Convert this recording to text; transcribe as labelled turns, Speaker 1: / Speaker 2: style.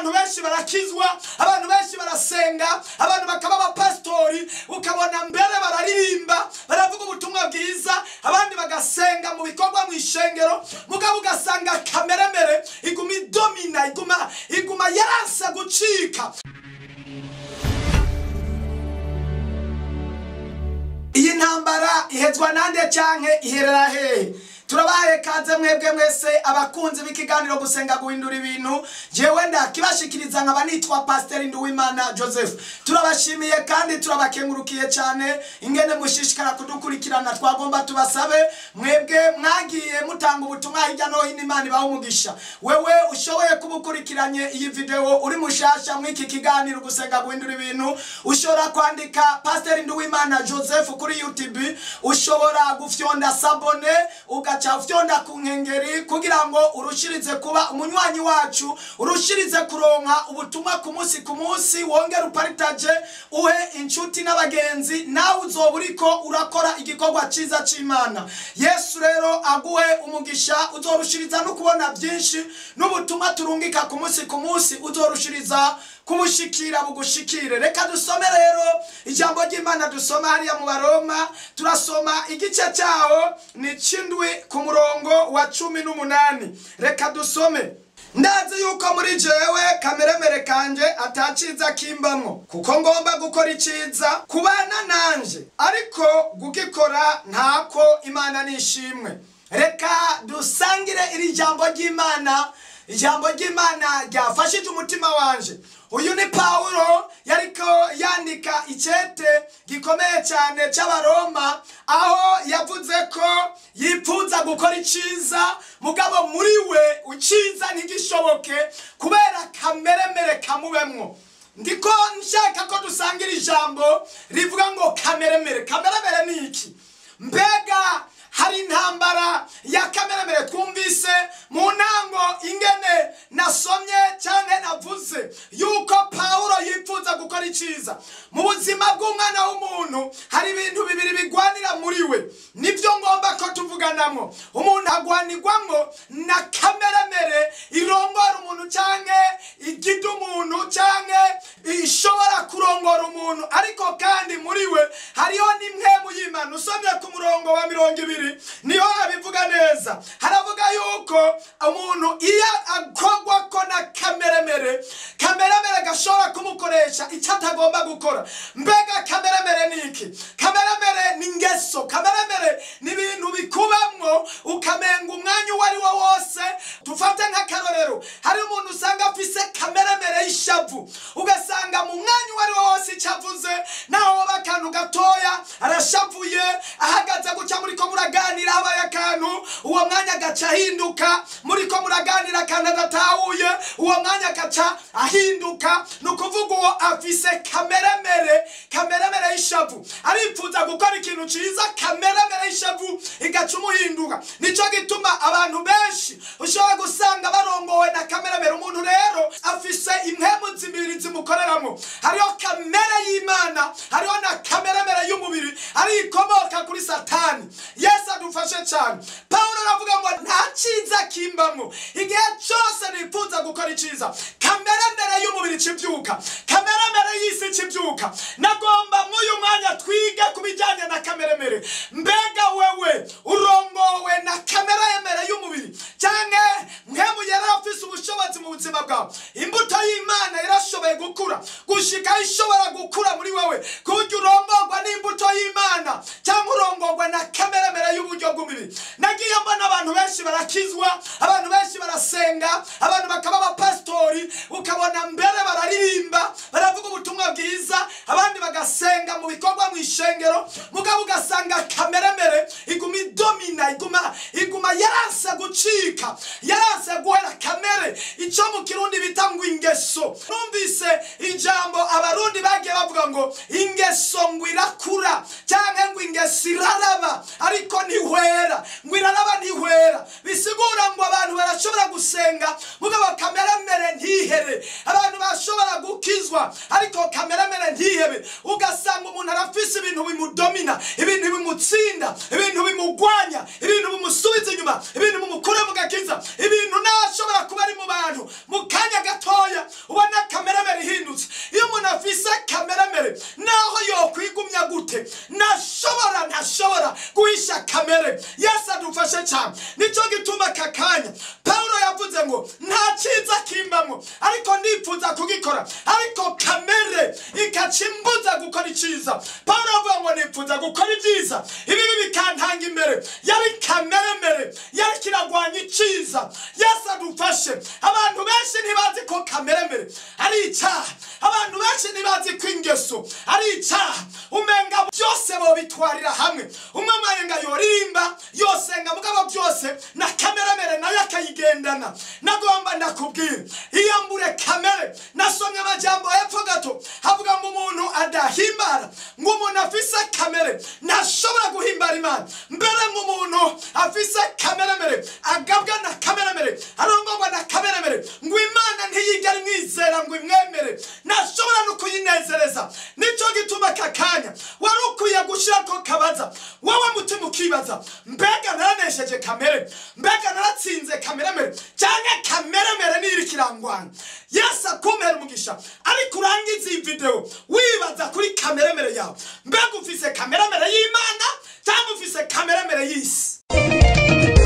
Speaker 1: Abantu benshi barakizwa, abantu benshi barasenga, abantu bakaba abapasitori, ukabona mbere bararirimba, baravuga ubutumwa bwiza, abandi bagasenga mu bikorwa mu ishengero, mugabo ugasanga kameremere iguma idomina, iguma yaranse gucika. Iyi ntambara ihezwa nande canke iherera hehe? Turabahaye kaze mwebwe mwese abakunzi b'ikiganiro gusenga guhindura ibintu. Jewe ndakibashikiriza nkaba nitwa Pasteur Nduwimana Joseph. Turabashimiye kandi turabakengurukiye cyane ingene mushishikara kudukurikirana. Twagomba tubasabe mwebwe mwagiye mutanga ubutumwa hirya no hino, Imana ibahe umugisha. Wewe ushoboye kubukurikiranye iyi video uri mushasha mw'iki kiganiro gusenga guhindura ibintu, ushobora kwandika Pasteur Nduwimana Joseph kuri YouTube, ushobora gufyonda sabone, ugaca ufyonda ku nkengeri kugira ngo urushirize kuba umunywanyi wacu, urushirize kuronka ubutumwa ku munsi ku munsi, wongere uparitaje uhe inshuti n'abagenzi, nawe uzoba uriko urakora igikorwa ciza c'Imana. Yesu rero aguhe umugisha, uzorushiriza no kubona byinshi n'ubutumwa turungika ku munsi ku munsi, uzorushiriza kubushikira bugushikire. Reka dusome rero ijambo ry'Imana. Dusoma hariya mu Baroma, turasoma igice cyaho ni cindwi ku murongo wa 18. Reka dusome. Ndazi yuko muri jewe kameremere kanje ataciza kimbamwo, kuko ngomba gukora iciza kubana nanje, ariko gukikora ntako. Imana nishimwe. Reka dusangire iri jambo ry'Imana, ijambo ry'Imana ryafashije umutima wanje. Uyu ni Paulo yariko yandika icete gikomeye cyane c'Abaroma, aho yavuze ko yipfuza gukora iciza, mugabo muri we uciza ntigishoboke kubera kameremere kamubemwo. Ndiko nshaka ko dusangira ijambo rivuga ngo kameremere. Kameremere ni iki? Mbega hari intambara ya kameremere twumvise mu ntango ingene nasomye canke navuze yuko Paulo yipfuza gukora iciza. Mu buzima bw'umwana w'umuntu hari ibintu bibiri bigwanira muri we, nivyo ngomba ko tuvuganamwo. Umuntu agwanirwamwo na kameremere irongora umuntu canke igida umuntu canke ishobora kurongora umuntu, ariko kandi muri we hariho n'imwemu y'Imana. Usomye ku murongo wa 20 niho abivuga neza. Haravuga yuko umuntu iyo akogwa ko na kameremere, kameremere gashobora kumukoresha icyo atagomba gukora. Mbega kameremere ni iki? Kameremere ni ingeso, kameremere ni ibintu bikubamwo ukamenga umwanya uwo ari wo wose. Dufate nk'akarorero, hari umuntu usanga afise kameremere y'ishavu, ugasanga mu mwanya uwo ari wo wose icyo avuze naho woba akantu gatoya arashavuye, ahagaze guca muriko muraganira habaye akantu, uwo mwanya agaca ahinduka, muriko muraganira akantu adatahuye, uwo mwanya agaca ahinduka. Ni ukuvuga uwo afise kameremere, kameremere y'ishavu, aripfuza gukora ikintu ciza, kameremere y'ishavu igaca umuhinduka. Nico gituma abantu benshi ushobora gusanga barongowe na kameremere. Umuntu rero afise impemu zibiri zimukoreramo, hariho kamere y'Imana, hariho na kameremere y'umubiri, ari ikomoka kuri Satani. Yesu adufashe cyane. Paulo aravuga ngo nta ciza kimbamwo, igihe cyose nipfuza gukora iciza, kameremere y'umubiri civyuka, kameremere y'isi civyuka. Nagomba mw'uyu mwanya twige kubijyanye na kameremere. Mbega wewe urongowe na kameremere y'umubiri canke mwemu yarafise ubushobozi mu buzima bwawe? Imbuto y'Imana irashoboye gukura gushika ishobora gukura muri wewe, ku buryo urongorwa n'imbuto y'Imana cyangwa urongorwa na kameremere y'uburyo bw'umubiri. Nagiye mbona abantu benshi barakizwa, abantu benshi barasenga, abantu bakaba abapasitori, ukabona mbere bararirimba, baravuga ubutumwa bwiza, abandi bagasenga mu bikorwa mu ishengero, mugabo ugasanga kameremere iguma idomina, iguma yaranse gucika, yaranse guhera. Kamere ico mu Kirundi bita ngo ingeso. Numvise ijambo Abarundi bagiye bavuga ngo ingeso ngo irakura canke ngo ingeso iraraba ariko ntihwera, ngo iraraba ntihwera. Bisigura ngo abantu barashobora gusenga mugabo kameremere ntihere, abantu bashobora gukizwa ariko kameremere ntihebe. Ugasanga umuntu arafise ibintu bimudomina, ibintu bimutsinda, ibintu bimugwanya, ibintu bimusubiza inyuma, ibintu bimukura mu gakiza, ibintu nashobora kuba ari mu bantu mu kanya gatoya. adufashe cyane. Nicyo gituma aka kanya Pawulo yavuze ngo nta cyiza kimbamwo, ariko ndipfuza kugikora, ariko kamere ikacimbuza gukora icyiza. Pawulo avuga ngo nipfuza gukora ibyiza, ibibi bikantanga imbere. Yari kamere mere, yari kiragwanya icyiza. Yesu adufashe. Abantu benshi ntibazi ko kamere mere ari icyaha. Abantu benshi ntibazi ko ingeso ari icyaha. Umenga byose bobitwarira hamwe. Umwe mayenga yoririmba, yosenga, mugabo byose na kamere mere nayo akayigendana. Nagomba ndakubwira, iyambure kamere. Nasomye amajambo hepfo gato havuga ngo umuntu adahimbara, ngo umuntu afise kamere ntashobora guhimbara Imana. Mbere ngo umuntu afise kamere mere, agabwa na kamere mere, arongorwa na kamere mere, ngo Imana ntiyigera imwizera ngo imwemere, ntashobora no kuyinezereza. Nicyo gituma aka kanya wari ukwiye gushirako kabaza, wowe mutima ukibaza, mbega naranesheje kamere, mbega naratsinze kamere mere, canke kamere mere niri kirangwana. Yesu akumpera umugisha. Ariko urangiza iyi video wibaza kuri kamere mere yawe, mbega ufise kamere mere y'Imana cyangwa ufise kamere mere y'isi?